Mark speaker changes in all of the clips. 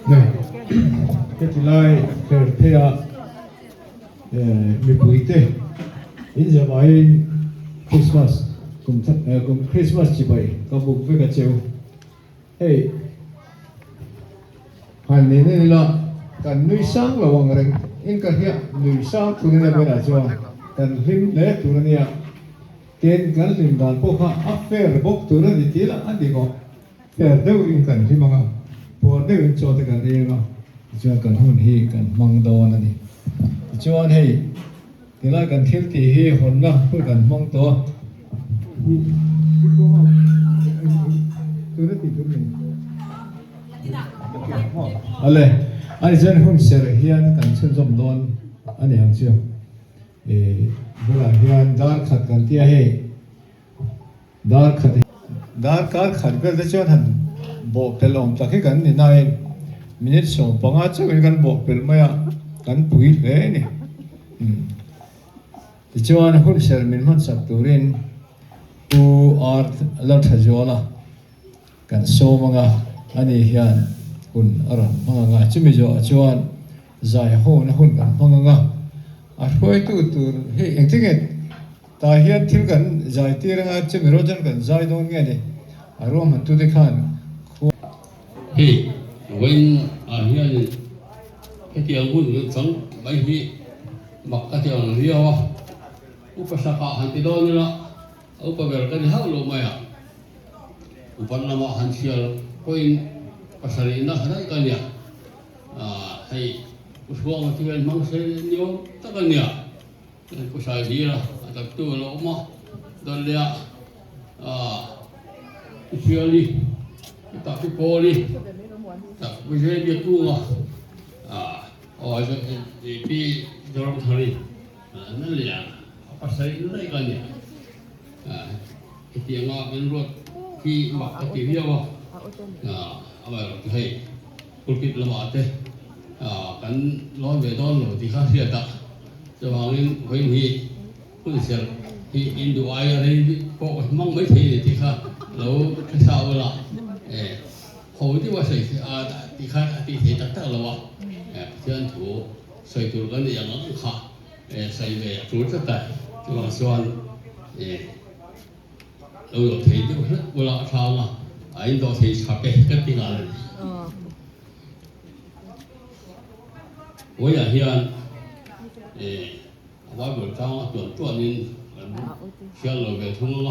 Speaker 1: Heti lai her phei a mipuite inzavaiin Christmas kum kum Christmas chibai ka buk vek a cheu. Hei han ni nen ila kan nui sang lo ang reng in ka hria nui sang tur ania buainah chuan kan hlim hle tur ania tin kan hlim dan pawh kha a fair bawk tur a ni tih lah a ni bawk fair deuh in kan hlim anga puar deuh in chaw te kan ei anga tichuan kan hun hi kan hmang dawn a ni tichuan hei tilai kan thil tih hi hawnna hun kan hmang tawh a. Ale, ani chuan hun serh hian kan chhunzawm dawn a ni ang chu. I bulah hian dar khat kan tia hei, dar khat hi. Dar kar khat vel te chuan han bawh pel awm tak hi kan ni nain minute 15 chauhin kan bawh pel mai a, kan pui hle a ni. Tichuan, hun serh min hmansak turin Pu Art Lalthazuala kan sawm anga, ani hian hun a rawn hmang anga, chumi zawhah chuan zai hona hun kan hmang anga, a hruaitu tur hi engtin nge tah hian thil kan zai tir anga, chumi rual chuan kan zai dawn nge ni, a ruahmantute khan khua.
Speaker 2: Hei, vawiin ah hianin hetiang hun kan chang mai hi mak ka ti ang viau a, upa sakah han ti dawn ila a upa ber ka ni hauh lo mai a, upa lamah han chhiar pawhin pasarihna daih ka nia, hei Pu Hruanga chu hian hmang sei ni awm tak a nia, Pu Saizira a daptu a lo awm a, dawn leh a Pu Fiali, Pu Takpi Pawli, Pu Zebia Kunga, Aw pi Zoramthari na lian a pasarih na daih ka nia. Hetianga min ruat hi mak ka ti viau a, amaherawh chu hei pulpit lamah te kan lawn ve dawn lo tih kha hriat a, chuvangin vawiin hi hun serh hi in duh aia rei pawh ka hmang maithei a ni tih kha lo hre sa ula. Ho deuh a sawi a tih kha a tih thei tak tak lo a, Pathian thu sawi tur kan nei ang ang kha sawi ve a tul tlat a, chuvang chuan lo dawh thei deuh hlek ula a tha ang a, a in dawh thei chhap e ka ti nghal a ni. Vawiah hian a Bible changa tuan tuanin kan hriat lo ve thung ang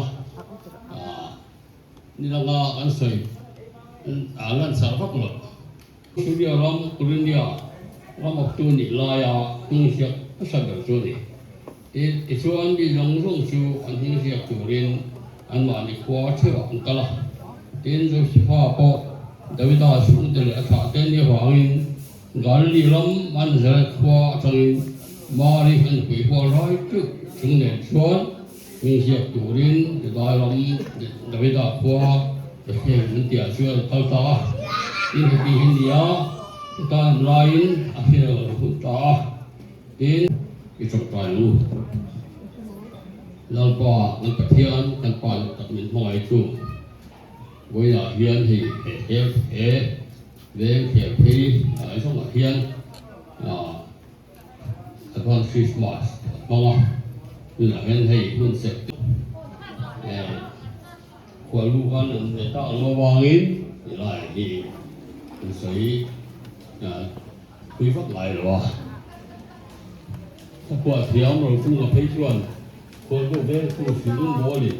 Speaker 2: a. Ni langa kan sawi a lan char vak lo. Suria ram Kurindia ram awptu nih laia hnungziak hmasa ber chu a ni. Tin, tichuan mi zawng zawng chu an hnungziak turin anmahni khua theuhah an kal a. Tin, Josefa pawh Davida chhungte leh a thlahte ni avangin Galili ram a Nazareth khua atangin Mari an nupui hual rai teuh chung nen chuan Hming ziak turin Judai ram Davida khua Bethlehem an tihah chuan a kal ta a. Tin, heti hi ni a, chuta an laiin a hriat a lo hun ta a. Tin, i tawngtai ang u. Lalpa, kan Pathian, kan Pa duh tak min hmangaih chu vawiinah hian hei he hel he veng khel phei a zawngah hian Advance Christmas a hmang a, tunah hian hei hun serh te khual lu khan an ve tak ang avangin tilai hi an sawi thui vak ngai lo a. Thakua thiam Rochunga phei chuan khualbu vengtu Silung Bawlin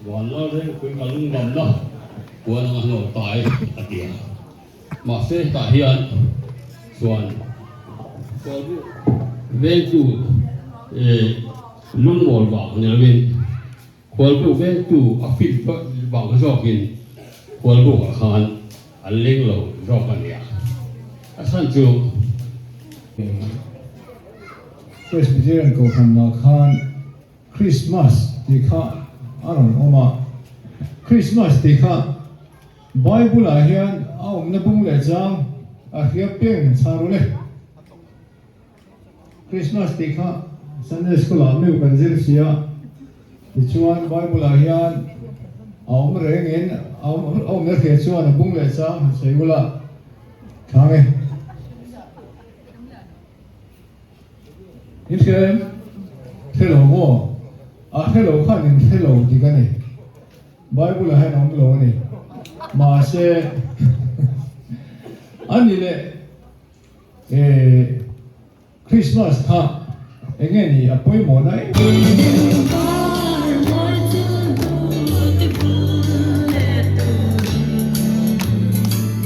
Speaker 2: Vanlal Rengpui ka lungdamna puan anga hnawh tai a ti a. Mahse hetah hian chuan vengtu lungmawl vang ni lovin khualbu vengtu a fit vang zawkin khualbukah khan an leng lo zawk a nia. A chhan chu.
Speaker 1: Presbyterian Kohhranah khan Christmas tih kha a rawn awm a, Christmas tih kha Bible ah hian a awmna bung leh chang a hria peng in chhar ule. Christmas tih kha Sunday school ah meu kan zir si a, tichuan Bible ah hian a awm reng in a awmna hria chuan a bung leh chang han sawi ula. Thlang e. In hria em? Hre lo maw? A hre lo khan in hre lo dik a ni. Bible ah hian a awm lo a ni. Mahse a ni leh eh Christmas kha enge ni a pawimawh na em?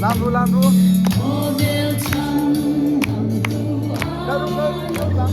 Speaker 3: Lam ru lam ru. Kal ru kal ru lam.